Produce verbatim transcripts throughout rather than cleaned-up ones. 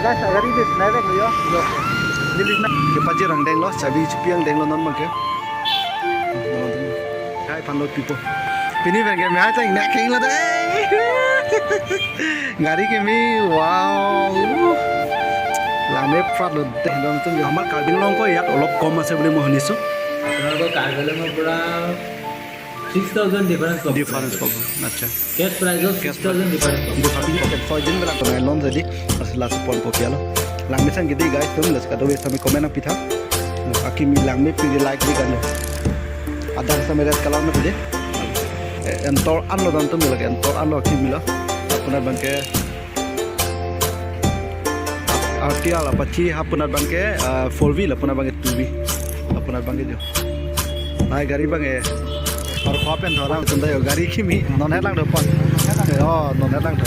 Guys, agari de nai vek lo yo. Yo. Neli na. Kepajir angdeng lo, chabi chipi angdeng lo non abangke. Hai phan lo pipo. Pini abangke mehai ta ingna keng lo de. Gari kimi, wow. Langmeprat lo de. Don atum yo, আমাৰ কাৰ্বি আংলং ko ইয়াত অলপ কম আছে বুলি মই শুনিছো। আপোনালোকৰ কাৰ্বি আংলঙৰ পৰা six thousand difference পাব। Difference পাব। আচ্ছা। কেছ প্ৰাইজত ছিক্স থাউজেণ্ড ডিফাৰেঞ্চ পাব। Difference পাব। ছয় দিন বিলাক বনাই ল'ম যদি, laso ponpo pi-etlo. Langmesen gidi guys, atum, laso kadokave sitame comment nangpitha. Akimi langmepi, like di kan. Adang sitame red color na pide. Entor an lo don atum, lake entor an lo akimi lo. Lapunar abangke R T R Apache, lapunar abangke, ah, four wheel, lapunar abangke two wheel, lapunar abangke jo. Nai gari abangke, ar khua pen tholang atum ta yo, gari kimi, non het lang do pon. Oh, non het lang do.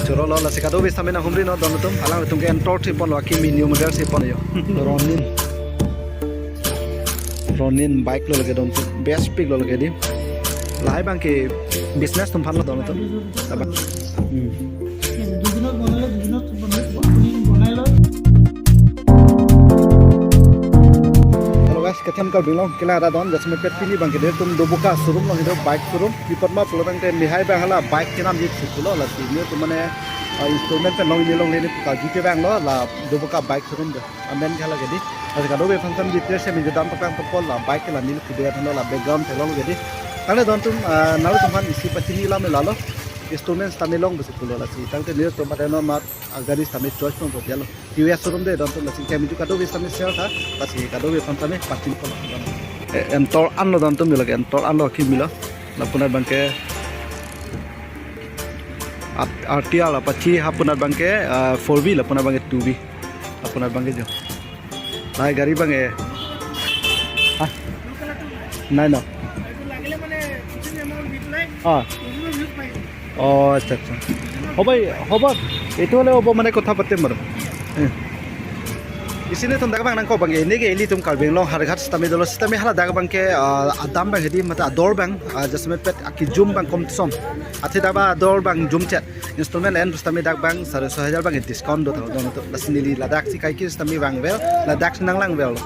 Choro lo, lasi kadokave sitame nanghumri non don atum, alangtum ke entor si pon lo, akimi new model si pon yo. Ronin. Ronin bike lo lake don atum, best pick lo lake di. Lahai abangke business atum aphan lo don atum. Taba. Hmm. দুদিনত বনালে, দুদিনত বনাই, আপুনি বনাই লয়। Hello guys, kethan Karbi Anglong, kela ra don, jasemet pet pini abangke nelitum Doboka showroom along itum bike showroom. Pi apot ma pulo tangte neli hai abang hala bike kenamji pulo lasi nelitum mane, ah, installment pen longji longle neli puka G P abang lo la Doboka bike showroom de. Amen kala gedi. Lasi kadokave aphan sitame details sitame jodam paklang topol la bike la neli kude athan lo la background theklong gedi. Tangte don atum, ah, nanglitum aphan isi pachini lam lalo. Installment sitame long besi pulo lasi. Tangte nelitum pada no mat, ah, gari sitame choice nangpo pi-etlo. T V S showroom de don atum lasi kami ju kadokave sitame share tha. Lasi kadokave aphan sitame pachini pon. Eh, entor an lo don atum lake entor an lo akimi lo. Lapunar abangke R T R Apache, lapunar abangke, ah, four wheel, lapunar abangke two wheel, lapunar abangke jo. Nai gari abangke. Ah. Nai no. Ah. Oh, আচ্ছা, আচ্ছা। হ'ব, হ'ব। এইটো হ'লে হ'ব মানে কথা পাতিম বাৰু। Eh. Isi nelitum dak abang nangkok abangke, neke ilitum Karbi Anglong Howraghat sitame dolo sitame hala dak abangke, ah, adam abang hedi mate ador abang, ah, jasemet pet akijum abang komsom. Athe dak abang ador abang jumchet. Installment en sitame dak abang sare so hajar abang discount do thang don atum. Lasi neli ladak si kaike sitame vangver, ladak si nanglang verlo.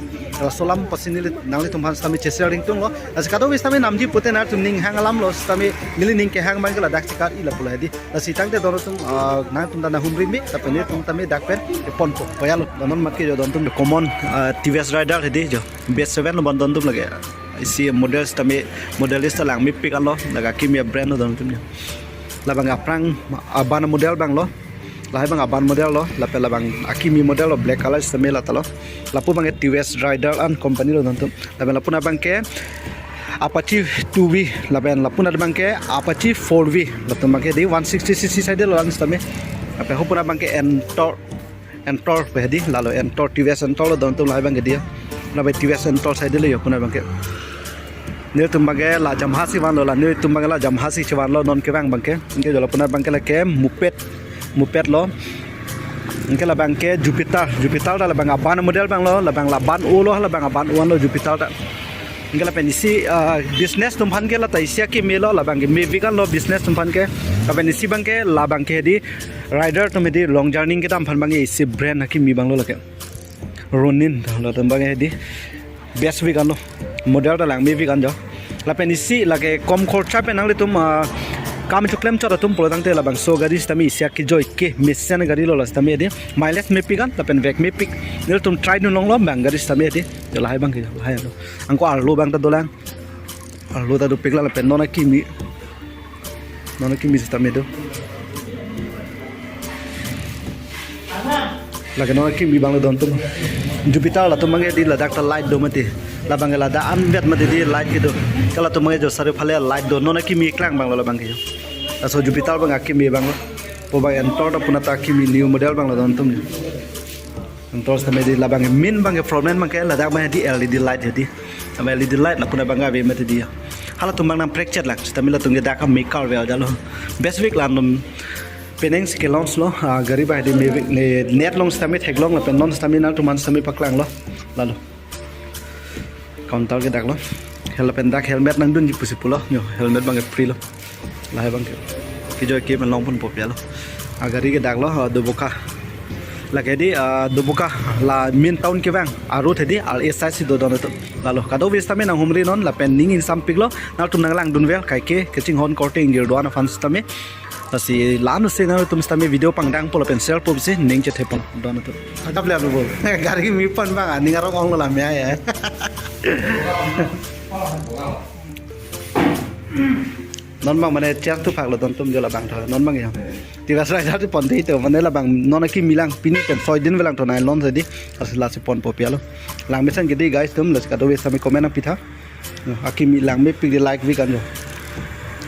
Laso alam pachini neli nanglitum aphan sitame cheshare ringtunglo. Lasi kadokave sitame namji pute nangtum ning hang alam lo sitame neli ning kehang abangke ladak si kar-i lapulo hedi. Lasi tangte don atum, ah, nangtum ta nanghumri mi, tapi nelitum tame dak pen ponpo, pi-etlo. Don amat ke jo don atum common, ah, T V S rider hedi jo. B S seven lo abang don atum lake. Isi model sitame, model sita langmepik an lo, lake akimi brand lo don atum jo. Labang aphrang aban model abang lo. Lahai abang aban model lo, lapen labang akimi model lo, black color sitame lata lo. Lapu abangke T V S rider an company lo don atum. Lapen lapunar abangke Apache two wheel, lapen lapunar abangke Apache four wheel, latum abangke di one sixty C C side lo lang sitame. Lapen lapunar abangke Entor, Entor pu hedi, lalo Entor, T V S Entor lo don atum lahai abangke di. Lapen T V S Entor side lo yo lapunar abangke. Nelitum abangke la Yamaha si vanlo la, nelitum abangke la Yamaha si chevanlo non kevang abangke. Anke jo lapunar abangke lake moped, moped lo. Anke labangke Jupiter, Jupiter ta labang aban model abang lo, labang la aban o lo, labang aban o an lo Jupiter ta. Anke lapen isi, ah, business atum aphan ke lata isi akimi lo, labangke mepik an lo business atum aphan ke. Lapen isi abangke labangke hedi rider atum hedi long journey kedam aphan abangke isi brand akimi abang lo lake. Ronin, latum abangke hedi best pik an lo. Model ta langmepik an jo. Lapen isi lake kom khorcha pen nanglitum, ah, kam choklem chot atum pulo tangte labangso gari sitame isi akejoi ke mesen gari lo la sitame hedi. Mileage mepik an, lapen vek mepik. Nelitum try dun longlo abang gari sitame hedi. Jo lahai abangke, lahai lo. Anke arlo abang ta dolang. Arlo ta dopik lang lapen non akimi. Non akimi sitame do. Lake non akimi abang lo don atum. Jupiter latum abangke di ladak ta light do mati. Labangke ladak anvet mati di light kedo. Ke latum abangke jo sari phale light do. Non akimi klang abang lo labangke jo. Laso Jupiter abang akimi abang lo. Lapu abang Entor ta puna ta akimi new model abang lo don atum jo. Entor sitame di labang main abangke front main abangke ladak abang di L E D light hedi. Abang L E D light lapunar abang ave mati di. Halatum abang nangprek chet lang. Sitame latum ke dak maker ave jalo. Best pik la non penang si ke launch lo. Ah, gari abang di mepik ne net along sitame theklong lapen non sitame nangtum aphan sitame paklanglo. Lalo. Counter ke dak lo. Hel pen dak helmet nangdunji pusi pulo. Yo, helmet abangke free lo. Lahai abangke. Kejoi ke pen longponpo pi-etlo. Agari ke dak lo, uh, Doboka. Lake di, uh, Doboka la main town kevang a-road hedi, al esai si do don atum. Lalo kadokave sitame nanghumri non lapen ning ingsampiklo, nangtum nanglangdunvel kaike kachinghon korte ingjir do-an aphan sitame. Lasi la-an si nangtum sitame video pangdangpo lapen sharepo pusi ning chethe pon don atum. Agap le alu bol. Gari mepon abang aning arong onglo lamia ya. Non abang mane chair tu phaklo don atum jo labang tho. Non abang ya. Tiga serai jati pon dei to mane labang non akimi lang pini pen soi din avelang to nai lon jadi. Lasi lasi ponpo pi alo. Langmesen ke dei guys atum, lasi kadokave sitame comment nangpitha. Akimi langmepik dei, like pik anjo.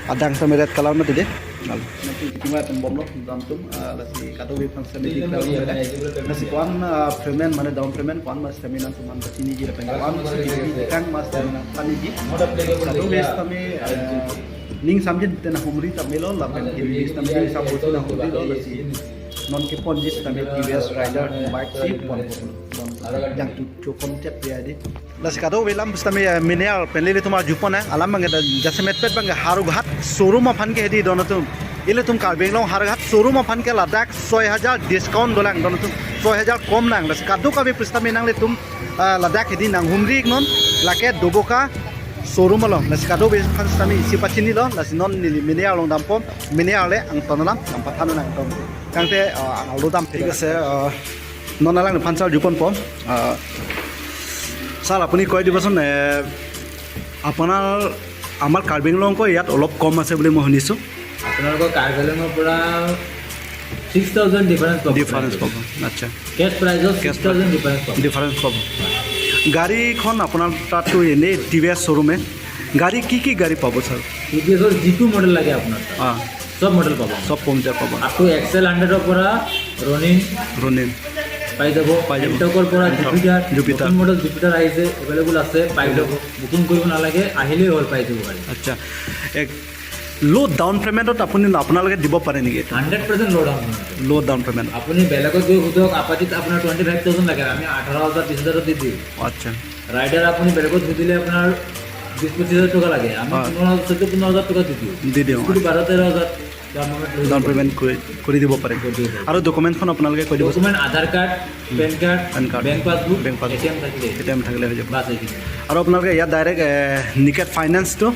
Adang sitame red color mati dei. Lalo. Nanti cuma pen bomlo don atum, ah, lasi kadokave aphan sitame di lang dei. Lasi ko-an, ah, payment mane down payment ko-an mas sitame nangtum aphan pachiniji lapen ko-an mas sitame nangthaniji. Kadokave sitame, ah, ning samjin te nanghumri tame lo lapen ke sitame ning samjin nanghumri lo lasi non keponji sitame T V S Rider bike si pon. Jangthu chokom chet dia dei. Lasi kadokave alam sitame, eh, miniar pen ilitum arjupon, eh, alam abang ke da jasemetpet abang ke Howraghat showroom aphan ke hedi don atum. Ilitum Karbi Anglong Howraghat showroom aphan ke ladak soi hajar discount dolang don atum. Soi hajar kom nang. Lasi kadokave sitame nanglitum, ah, ladak hedi nanghumri non lake Doboka showroom along. Lasi kadokave aphan sitame isi pachinilo. Lasi non neli miniar along dampo. Miniar le angton alam nangpathan nang don. Tangte, ah, ang alo dam. ঠিক আছে, ah, Non alangli aphan sir arjuponpo. আহ, ছাৰ, আপুনি কৈ দিবচোন, এ, আপোনাৰ, আমাৰ কাৰ্বি আংলংতকৈ ইয়াত অলপ কম আছে বুলি মই শুনিছোঁ। আপোনালোকৰ কাৰ্বি আংলঙৰ পৰা ছিক্স থাউজেণ্ড ডিফাৰেঞ্চ পাব। ডিফাৰেঞ্চ পাব, আচ্ছা। কেছ প্ৰাইজত কেছ ছিক্স থাউজেণ্ড ডিফাৰেঞ্চ পাব। ডিফাৰেঞ্চ পাব। গাড়ীখন আপোনাৰ তাততো এনেই টি ভি এছ শ্ব'ৰুমে। গাড়ী কি কি গাড়ী পাব, ছাৰ? টি ভি এছৰ যিটো মডেল লাগে আপোনাৰ তাত, অ। চব মডেল পাব। চব কম যে পাব। আপ টু এক্স এল হাণ্ড্ৰেডৰ পৰা ৰনিং ৰনিং। পাই যাব। পাই যাব। এণ্টকৰ পৰা এণ্টক, জুপিটাৰ, জুপিটাৰ। নতুন মডেল জুপিটাৰ আহিছে, এভেইলেবল আছে, পাই যাব। বুকিং কৰিব নালাগে, আহিলেই হ'ল, পাই যাব গাড়ী। আচ্ছা, এক ল' ডাউন পে'মেণ্টত আপুনি, আপোনালোকে দিব পাৰে নেকি এইটো? হাণ্ড্ৰেড পাৰ্চেণ্ট ল' ডাউন পে'মেণ্ট। ল' ডাউন পে'মেণ্ট। আপুনি বেলেগত গৈ সোধক, আপাতিত আপোনাৰ টুৱেণ্টি ফাইভ থাউজেণ্ড লাগে, আমি আঠাৰ হাজাৰ, বিশ হাজাৰত দি দিওঁ। আচ্ছা। ৰাইডাৰ আপুনি বেলেগত সুধিলে আপোনাৰ বিশ পঁচিছ হাজাৰ টকা লাগে, আমি হয়। পোন্ধৰ হাজাৰ, চৈধ্য পোন্ধৰ হাজাৰ টকা দি দিওঁ। দি দিওঁ, স্কুটি আচ্ছা। বাৰ তেৰ হাজাৰ ডাউন পে'মেণ্ট লৈ ডাউন দিব। পে'মেণ্ট কৰি, কৰি দিব পাৰিম। কৰি দিব পাৰিম। আৰু ডকুমেণ্টখন আপোনালোকে কৈ দিব। ডকুমেণ্ট আধাৰ কাৰ্ড, উম। PAN card, PAN card, bank passbook, bank passbook, A T M থাকিলে। এ টি এম থাকিলে হৈ যাব। বাছ, এইখিনি। আৰু আপোনালোকে ইয়াত ডাইৰেক্ট, এ, নিকেট ফাইনেন্সটো?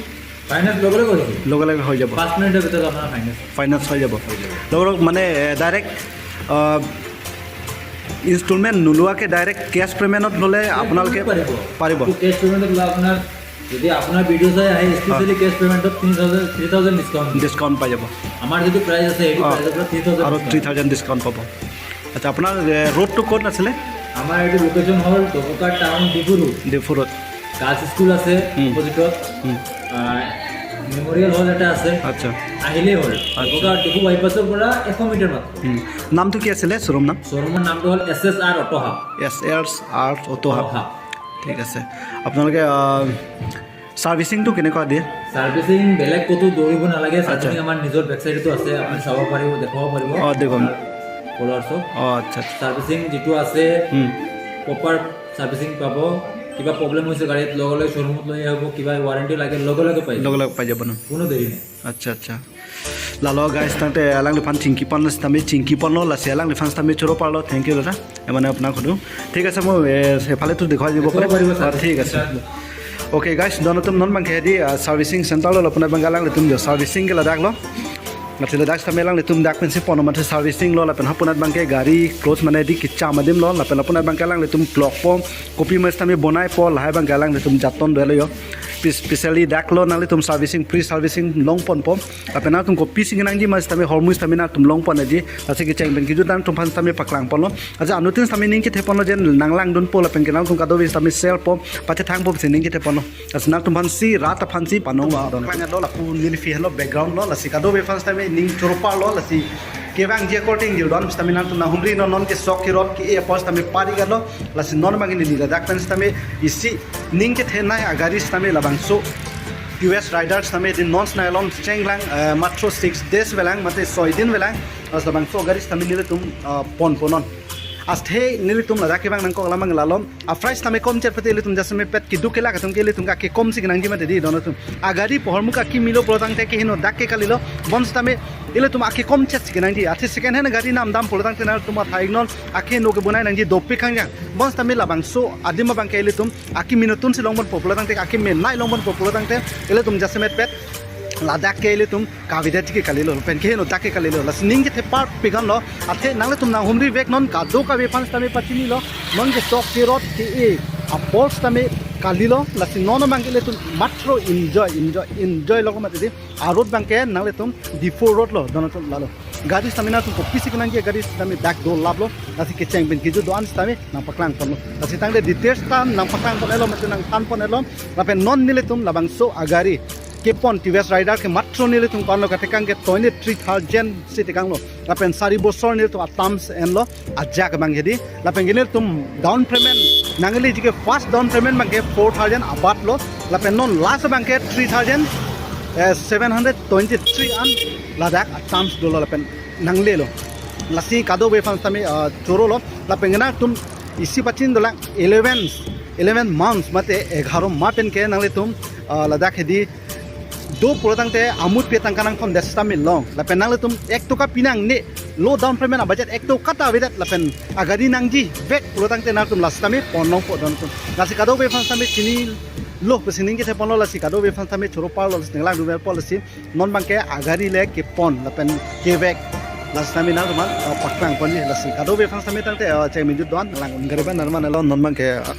ফাইনেন্স লগে লগে হৈ যাব। লগে লগে হৈ যাব। পাঁচ মিনিটৰ ভিতৰত আপোনাৰ ফাইনেন্স। ফাইনেন্স হৈ যাব। হৈ যাব। লগে লগে মানে, এ, ডাইৰেক্ট, আ, ইনষ্টলমেণ্ট নোলোৱাকে ডাইৰেক্ট কেছ পে'মেণ্টত ল'লে আপোনালোকে পাৰিব। পাৰিব। তো কেছ পে'মেণ্টত ল'লে আপোনাৰ, যদি আপোনাৰ ভিডিঅ' চাই আহে, স্পেচিয়েলি হয়। কেছ পে'মেণ্টত three thousand, three thousand discount. Discount পাই যাব। আমাৰ যিটো প্ৰাইচ আছে, সেইটো অ। প্ৰাইচৰ পৰা থ্ৰী থাউজেণ্ড আৰু ডিছকাউণ্ট। থ্ৰী থাউজেণ্ড ডিছকাউণ্ট পাব। আচ্ছা, আপোনাৰ, এ, ৰোডটো ক'ত আছিলে? আমাৰ এইটো লোকেশ্যন হ'ল ডবকা টাউন, ডিফু ৰোড। ডিফু ৰোড। গাৰ্লছ স্কুল আছে হুম। অপজিটত। হুম। আহ, মেমৰিয়েল হল এটা আছে। আচ্ছা। আহিলেই হ'ল। আচ্ছা। ডবকা ডিফু বাইপাছৰ পৰা এশ মিটাৰ মাত্ৰ। হুম। নামটো কি আছিলে শ্ব'ৰুম নাম? শ্ব'ৰুমৰ নামটো হ'ল এছ এছ আৰ অটো হাব। এছ এছ আৰ অটো হাব। Auto hub. ঠিক আছে। আপোনালোকে, আহ, ছাৰ্ভিচিংটো কেনেকুৱা দিয়ে? ছাৰ্ভিচিং বেলেগ ক'তো দৌৰিব নালাগে, আচ্ছা। ছাৰ্ভিচিং আমাৰ নিজৰ বেকচাইডতো আছে, আপুনি চাব পাৰিব, দেখুৱাব পাৰিব। অ, দেখুৱাম। ফলোৱাৰ্ছক। অ, আচ্ছা, আচ্ছা। ছাৰ্ভিচিং যিটো আছে, হুম। প্ৰপাৰ ছাৰ্ভিচিং পাব। কিবা প্ৰব্লেম হৈছে গাড়ীত, লগে লগে শ্ব'ৰুমত লৈ আহিব, কিবা ৱাৰেণ্টি লাগে, লগে লগে পাই যাব। লগে লগে পাই যাব ন? কোনো দেৰি নাই। আচ্ছা, আচ্ছা। Lalo guys, tangte alangliphan chingki ponlo sitame, chingki ponlo, lasi alangliphan sitame choro parlo, thank you dada. Emane apnang khudu. ঠিক আছে, মই, এ, সেইফালেতো দেখুৱাই দিব দেখুৱাব পাৰিম। পাৰিব, অ, ছাৰ। ঠিক আছে। Okay guys, don atum non abangke hedi, আ, ছাৰ্ভিচিং চেণ্টাৰলৈ আপোনাৰ abangke alanglitum jo servicing ke ladak lo. Lasi ladak sitame alanglitum dak pensi ponlo mate servicing lo lapen hapunat abangke gari close mane di kecham adim lo lapen hapunat abangke alanglitum blok pon kopi mas sitame bonai po lahai abangke alanglitum jatton dolo jo. Pis-, specially dak lo nanglitum servicing, free servicing long ponpo. Lapen nangtum kopisi kenangji mas sitame hormu sitame nangtum long pon aji. Lasi kecheng pen kejut nangtumphan sitame paklang ponlo. Aja anuttin sitame ning kethe ponlo jen nanglangdunpo lapen ke nangtum kadokave sitame share po, pachethangpo pusi ning kethe ponlo. Lasi nangtumphan si rat aphan si panong don. Paklang lo lapu neli phi helo background lo, lasi kadokave aphan sitame ning choro parlo, lasi kevangji akorte ingjir do-an sitame nangtum nanghumri non, non ke sok kerot ke e apor sitame pari galo, lasi non abang neli ladak pen sitame isi ning kethenei agari sitame labangso T V S Rider sitame di non sitame along chenglang, eh, matro six days avelang, mate soi din avelang, lasi labangso gari sitame nelitum, eh, ponpo non. Asthei nelitum ladak kevang nangkok alam abang lalom. A-price tame kom chet pate ilitum jasemetpet keduk kelak atum ke ilitum ke kekom si kenangji mate di don atum. Agari pohormu ke akimi lo pulo tangte kehingno dak ke kalilo. Bonsitame Ilitum ake kom chet si kenangji, athe second hand gari namdam pulo tangte nangtum athai non ake no kebonai nangji dopik hangjang. Bonsitame labangso adim abangke ilitum ake minutun si longponpo pulo tangte, ake menai longponpo pulo tangte, ilitum jasemet pet ladak ke ilitum kavedet ke kalilo, pen ke no dak ke kalilo, lasi ning ke thepar pigan lo. Athe nanglitum nanghumri vek non kadokave aphan sitame pachinilo, non ke sok ke rot ke e apol sitame kalilo, lasi non abangke ilitum matro enjoy, enjoy, enjoy lo ko mati di. A road abangke nanglitum Diphu road lo, don atum lalo. Gari sitame nangtum kopisi kenangji gari sitame dak dolaplo, lasi kecheng pen keju do-an sitame nangpaklangponlo. Lasi tangte details ta nangpaklangpon-etlo, mate nangthanpon-etlo. Lapen non nelitum labangso agari kepon T V S Raider ke matro nelitum ko-anlo katekang ke twenty three thousand si tekanglo. Lapen sari bosor nelitum a-terms enlo, ajak abang hedi. Lapen ke nelitum down payment nangliji ke first down payment abangke four thousand abatlo. Lapen non last abangke three thousand, eh, seven hundred twenty three an ladak a-terms dolo lapen nanglelo. Lasi kadokave aphan sitame, ah, chorolo. Lapen ke nangtum isi pachin dolang eleven, eleven months mate egharo ma pen ke nanglitum, ah, ladak hedi do pulo tangte amut pi tangka nangthom det sitame long. Lapen nanglitum ek toka pinangne, low down payment a-budget ek toka ta avedet lapen agari nangji vek pulo tangte nangtum la sitame pon longpo don atum. Lasi kadokave aphan sitame chinilo, pesining ke theponlo, lasi kadokave aphan sitame choro parlo, lasi ninglang duvel po, lasi non abangke agari le kepon lapen kevek, lasi sitame nangtum, ah, paklangponji. Lasi kadokave aphan sitame tangte, ah, cheng minjut don lang un gari abang nangmanlo, non abangke, ah,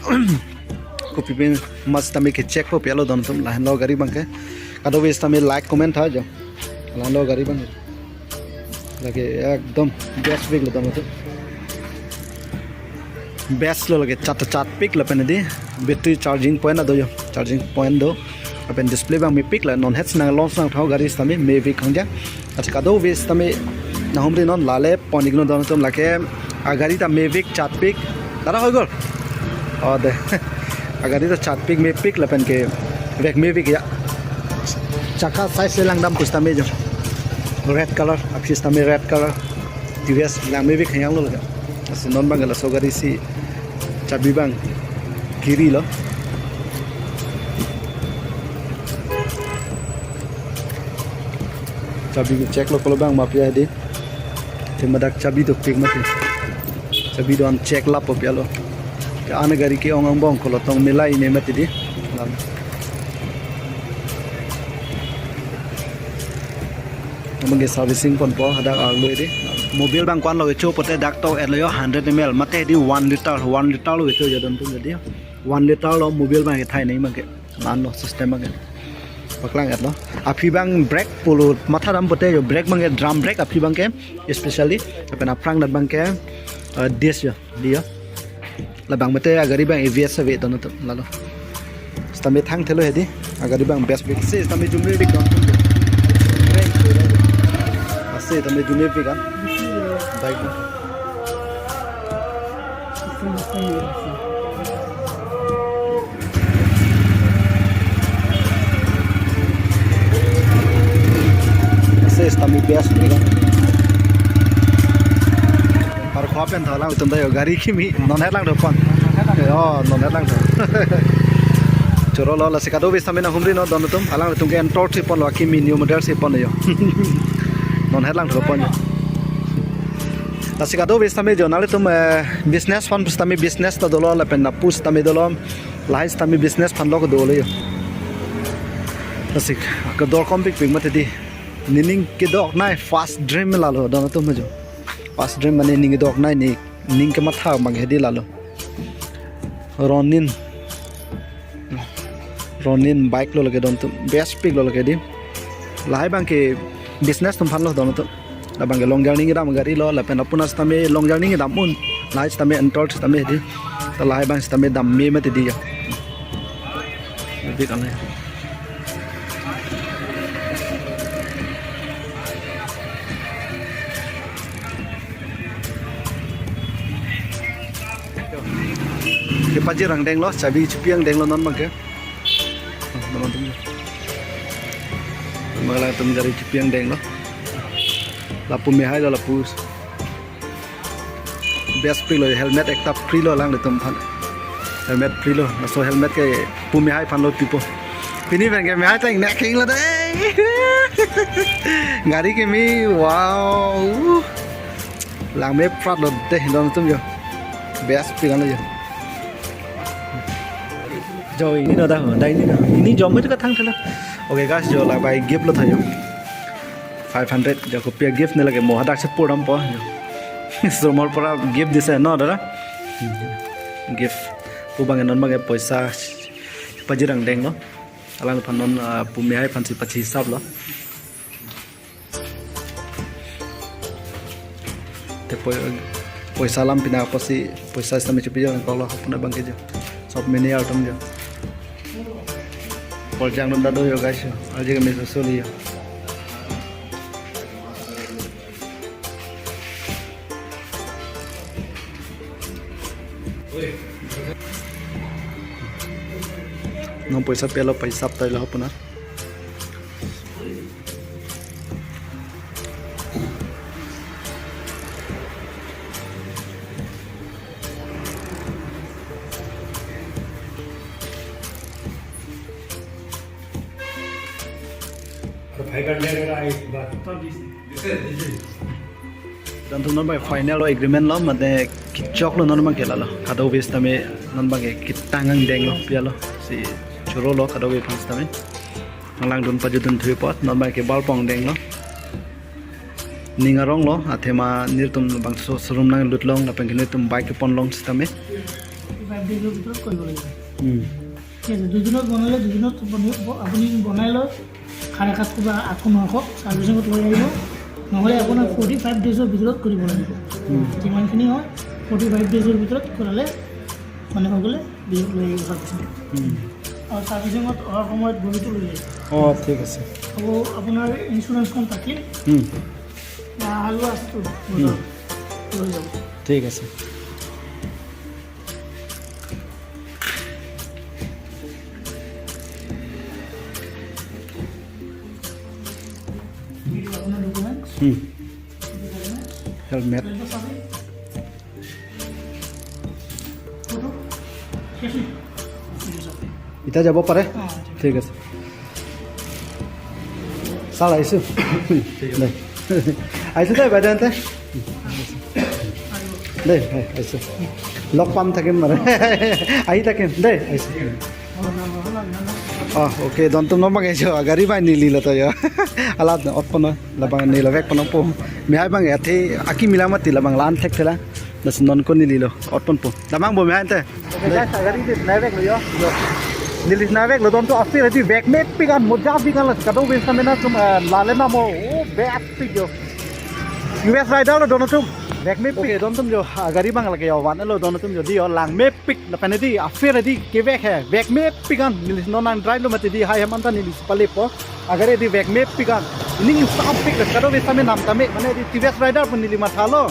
kopi pen mas sitame kechek po pi-etlo don atum, lahenlo gari abangke. Kadokave sitame like comment tha jo. Lahenlo gari abang. Lake ekdom best pik lo don atum. Best lo lake chat chat pik lapen di battery charging point ado jo. Charging point do. Lapen display abang mepik la non het si nang launch nangtha gari sitame mepik hangjang. Acha kadokave sitame nanghumri non lale pon-iknon don atum, lake agari ta mepik chatpik. Dara hoi gol. Oh de. Agari ta chatpik mepik lapen kevek mepik ya. Chakka size se langdam pusitame jo. Red color, aphi sitame red color. T V S lang mepik hanyang lo lake. Lasi non abang laso gari si chabi abang kirilo. Chabi check lo kolo abang ma pi hedi. Thema dak chabi dopik mati. Chabi do-an check lapo pi-etlo. Ke-an gari ke-ong angbong kolo tong milai ne mati di. Abangke servicing ponpo hadak arlo hedi. Mobil abang ko-anlo kecho pote dak to-etlo jo hundred M L mate di one liter, one liter lo kecho jo don atum hedi. One liter lo mobil abang kethai nai abangke. Anlo system abangke. Paklang-etlo. Aphi abang brake pulo matha dam pote jo brake abangke drum brake aphi abangke specially. Lapen aphrang abangke, eh, disc jo. Di jo. Labang mate agari abang A B S ave don atum lalo. Sitame thangthelo hedi. Agari abang best pik. Se sitame jumre dik don. Ase sitame jumre pik an. Bike. Ase sitame best pik an. Par khua pen tha lang atum ta jo gari kimi non het langthu pon. Oh, non het langthu. Choro lo lasi kadokave sitame nanghumri non don atum. Alanglitum ke entor si ponlo kimi new model si pon jo. Non het langthu pon. Lasi kadokave sitame jo nanglitum, eh, business aphan sitame business ta dolo lapen lapu sitame dolo. Lahai sitame business aphan lo kedo lo jo. Lasi kedor kom pikpik mati di. Nening kedoknei first dream lalo don atum jo. First dream mane ning kedoknei ne ning kematha abang hedi lalo. Ronin. Ronin bike lo lake don atum. Best pik lo lake di. Lahai abangke business atum aphan lo don atum. Labangke long journey kedam gari lo lapen apuna sitame long journey kedam un. Lahai sitame entor sitame hedi. Ta lahai abang sitame dam me mati di jo. Big anai. Kepajir angdeng lo, chabi chipi angdeng lo non abangke. Oh, non atum. Mangala atum gari chipi angdeng lo. Lapu mehai lo lapu. Best pik lo, helmet ekta free lo alanglitum aphan. Helmet free lo, laso helmet ke pu mehai aphan lo pipo. Pini pen ke mehai ta ingnek ke inglo de. Gari keme, wow. Langmeprat lo deh, don atum jo. Best pik an lo jo. Jo, ini lo dah, dah ini lo. Ini jo mo juga thang thela. Okay guys, jo, lahai gift lo tha jo. Five hundred, jo, kopi a-gift ne lake mo hadak si pur dampo jo. Somar pura gift dise, no, dada? Gift. Pu abang non abang poisa pajirang denglo. Alangphan non, ah, pumihai aphan si pachi hisap lo. Te poi-, poisa alam pina apotsi poisa sitame chipi jo nangkoklo, apuna abang ke jo. Sob mini atum jo. Poljang dum ta do jo guys jo. Aji keme sosoli jo. Non poisa pilo, pahisap ta ilo apuna. Five hundred का एक बार। This is, this is। Don atum non abang final lo agreement lo, mate kechok lo non abang ke lalo. Kadokave sitame non abang ke ketang angdeng lo, pi alo. Si choro lo kadokave aphan sitame. Nanglang-un pajut-un thui apot, non abang ke bal pon angdeng lo. Ning arong lo, athema nelitum bangso showroom nanglut long, lapen ke nelitum bike kepon long sitame. Five days ৰ ভিতৰত কৰিব লাগিব। Hmm. ঠিক আছে, দুদিনত বনালে দুদিনত বনি-, ব-, আপুনি বনাই লৈ খাৰে খাত কিবা আকৌ নশ চাৰ্ভিচিঙত লৈ আহিব, নহ'লে আপোনাৰ ফৰ্টি ফাইভ ডেইজৰ ভিতৰত কৰিব লাগিব। Hmm. যিমানখিনি হয়, ফৰ্টি ফাইভ ডেইজৰ ভিতৰত কৰালে মানে হৈ গ'লে বিহুত লৈ আহিব চাৰ্ভিচিং। Hmm. আৰু চাৰ্ভিচিঙত অহাৰ সময়ত বহীটো লৈ আহিব। অ, ঠিক আছে। আকৌ আপোনাৰ ইঞ্চুৰেঞ্চখন থাকিল। Hmm. বা আলু আছেতো, Hmm. লৈ যাব। ঠিক আছে। এইটো আপোনাৰ ডকুমেণ্টছ। Hmm. Helmet. ফটো। ঠিক আছে। এতিয়া যাব পাৰে? অ, ঠিক আছে। ঠিক আছে। ছাৰ, আহিছোঁ। ঠিক আছে। দে। আহিছোঁ দেই, বাইদেউ, আহোঁতে। দেই, হয়, আহিছোঁ। লগ পাম থাকিম মানে। আহি থাকিম দেই, আহিছোঁ। Oh, okay, don atum non abang ke jo, gari abang neli lo to jo. Alat otpon lo, labang neli lo vek pon nangpo. Mihai abang athe akimi lang mati, labang la-an thekthela. Lasi non ko neli lo, otponpo. Damnang bo mihai ante. Okay, guys, gari neli nai vek lo jo. Neli nai vek lo, don atum a-feel hedi vekmepik an, mojapik an, lasi kadokave sitame nangtum, eh, lale namo, oh, best pik jo. U S rider lo don atum, vekmepik. Okay, don atum jo, ah, gari abang lake jo, van lo don atum jo, di jo, langmepik, lapen hedi a-feel hedi kevek he, vekmepik an, neli non nang-drive lo mati di, hai hem anta neli si palepo, a-gari hedi vekmepik an, ining sampik, kadokave sitame nam tame, mane di T V S rider pu neli mathalo.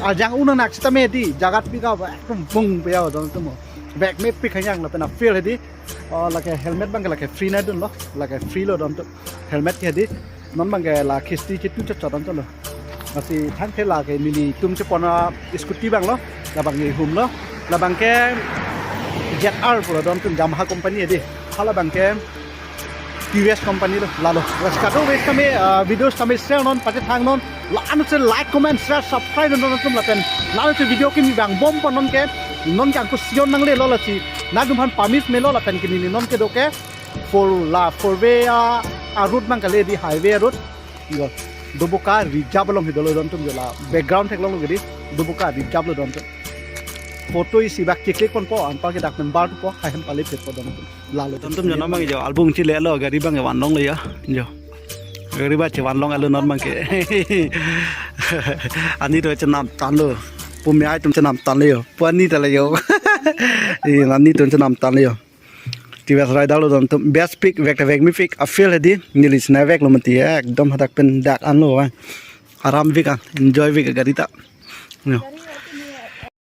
Ajang unang nak sitame di, jagat pik a, ekdom bung pe jo don atum. Vekmepik hanyang lapen a-feel hedi. Oh, lake helmet abang ke lake free nai dunlo, lake free lo don atum. Helmet ke hedi. Non abang ke la kisti chetu chot chot don atum lo. Lasi thangte lake nelitum chepon a-scooty abang lo, labang ke humlo, labang ke Z R pu lo don atum, Yamaha company hedi. Halabang ke T V S company lo, lalo. Lasi kadokave sitame, ah, video sitame share non, pachethang non, la-an se like, comment, share, subscribe non atum lapen. La-an se video kimi bang bom pon non ke, non ke angko sion nanglelo lasi. Nangtumphan permit melo lapen kimi neli non kedo ke. Four la, four way a, a-road abang kali di highway a-road. Yo, Doboka reserve along hedi lo don atum jo la. Background theklonglo ke di, Doboka reserve lo don atum. Photo isi bak click click ponpo, anpar ke dak member thupo, hai hem pale phetpo don atum. Lalo. Don atum jo non abang jo, album chilelo, gari abang van longlo jo. Jo. Gari abang chevan long alo non abang ke. Ani atum chenam tanlo. Pumihai atum chenam tanlo jo. Pu ani ta le jo. Eh, ani atum chenam tanlo jo. T V S rider lo don atum. Best pik, vek ta vekmepik. A-feel hedi. Neli si nai vek lo mati. Ekdom hadak pen dak an lo, ah. Aram pik an. Enjoy pik gari ta. Jo.